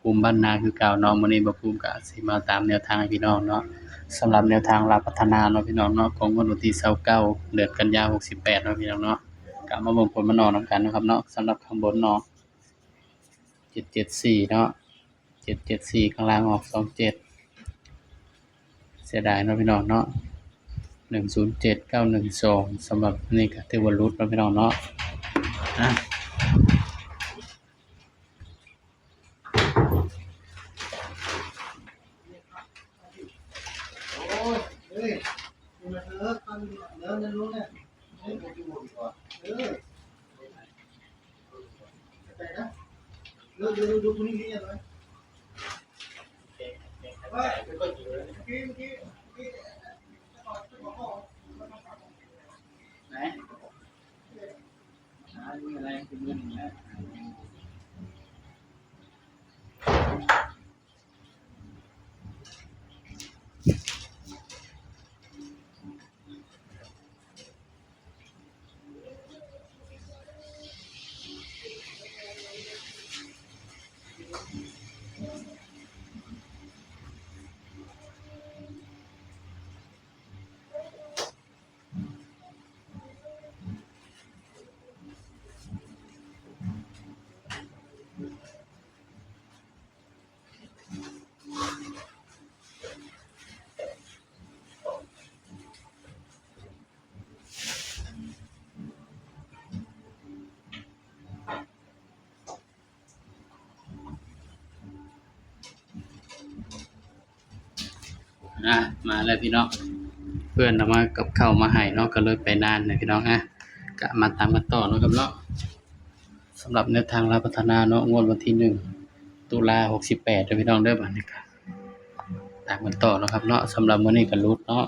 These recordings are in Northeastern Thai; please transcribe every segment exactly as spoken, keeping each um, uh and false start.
ภูมิบ้านนาคือเก่าเนาะ มื้อนี้บ่าวภูมิก็สิมาตามแนวทางให้พี่น้องเนาะ สำหรับแนวทางลาวพัฒนาเนาะพี่น้องเนาะ ของงวดวันที่ซาวเก้า เดือนกันยา หกสิบแปดเนาะพี่น้องเนาะ ก็มาเบิ่งผลมันออกนำกันนะครับเนาะ สำหรับข้างบนเนาะ เจ็ดเจ็ดสี่เนาะ เจ็ดเจ็ดสี่ ข้างล่างออก สองเจ็ด เสียดายเนาะพี่น้องเนาะ หนึ่งศูนย์เจ็ด เก้าหนึ่งสอง สำหรับนี่ก็ถือว่าหลุดเนาะพี่น้องเนาะ อ่ะ อ่ะ มาแล้วพี่น้อง เพื่อนเอามากับข้าวมาให้เนาะ ก็เลยไปนานนะพี่น้อง อ่ะ ก็มาตามกันต่อเนาะครับเนาะ สำหรับแนวทางลาวพัฒนาเนาะ งวดวันที่หนึ่ง ตุลา หกสิบแปดเด้อพี่น้องเด้อ บัดนี้ก็ตามกันต่อเนาะครับเนาะ สำหรับมื้อนี้ก็หลุดเนาะ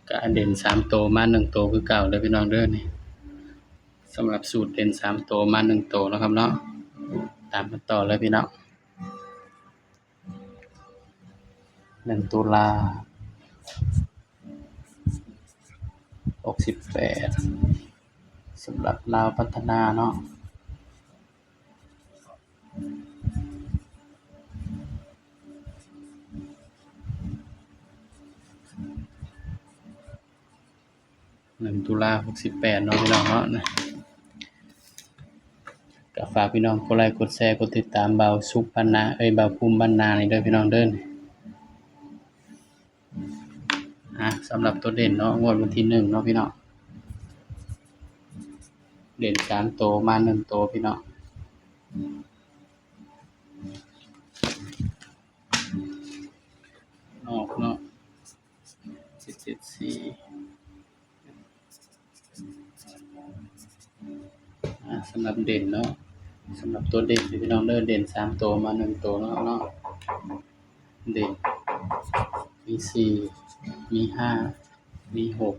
ก็เด่นสามตัวมาหนึ่งตัวคือเก่าเด้อพี่น้องเด้อนี่ สำหรับสูตรเด่นสามตัวมาหนึ่งตัวเนาะครับเนาะ ตามกันต่อเลยพี่น้อง หนึ่ง ตุลา หกสิบแปด สำหรับลาวพัฒนาเนาะ หนึ่ง ตุลา หกสิบแปดเนาะพี่น้องเนาะ นะ ก็ฝากพี่น้องกดไลค์กดแชร์กดติดตามบ่าวสุขบ้านนา เอ้ย บ่าวภูมิบ้านนานี่เด้อพี่น้องเด้อ อ่ะ สำหรับตัวเด่นเนาะ งวดวันที่หนึ่งเนาะพี่น้อง เด่นสามตัวมาหนึ่งตัวพี่น้อง ออกเนาะ เจ็ดเจ็ดสี่ อ่า สำหรับเด่นเนาะ สำหรับตัวเด่นพี่น้องเด้อ เด่นสามตัวมาหนึ่งตัวเนาะ เนาะ เด่น มีสี่ มีห้า มีหก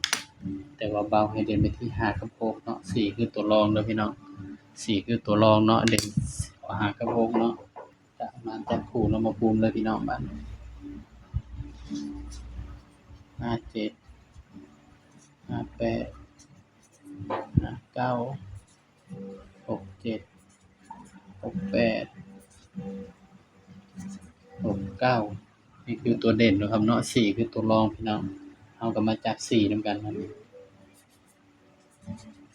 แต่ว่าบ่าวให้เด่นไปที่ห้ากับหกเนาะ สี่คือตัวรองเด้อพี่น้อง สี่คือตัวรองเนาะ เด่นห้ากับหกเนาะ จะมาจับคู่เนาะ มาปูมเลยพี่น้อง บัดนี้ ห้าเจ็ด ห้าแปด ห้าเก้า หกเจ็ด หกแปด หกเก้า นี่คือตัวเด่นเนาะครับเนาะ สี่คือตัวรองพี่น้อง เฮาก็มาจับสี่นำกันครับ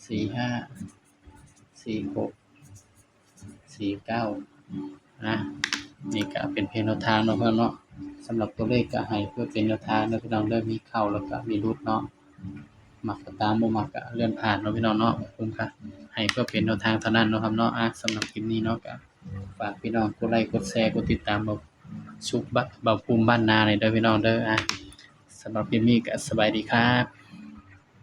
สี่ห้า สี่หก สี่เก้า นะ นี่ก็เป็นเพียงแนวทางเนาะครับเนาะ สำหรับตัวเลขก็ให้เพื่อเป็นแนวทางนะพี่น้องเด้อ มีเข้าแล้วก็มีหลุดเนาะ มักก็ตาม บ่มักก็เลื่อนผ่านเนาะพี่น้องเนาะ ผมก็ให้เพื่อเป็นแนวทางเท่านั้นเนาะครับเนาะ อ่ะ สำหรับคลิปนี้เนาะ ก็ฝากพี่น้องกดไลค์กดแชร์กดติดตามบ่าวสุข บ่าวภูมิบ้านนาหน่อยเด้อพี่น้องเด้อ อ่ะ สำหรับคลิปนี้ก็สบายดีครับ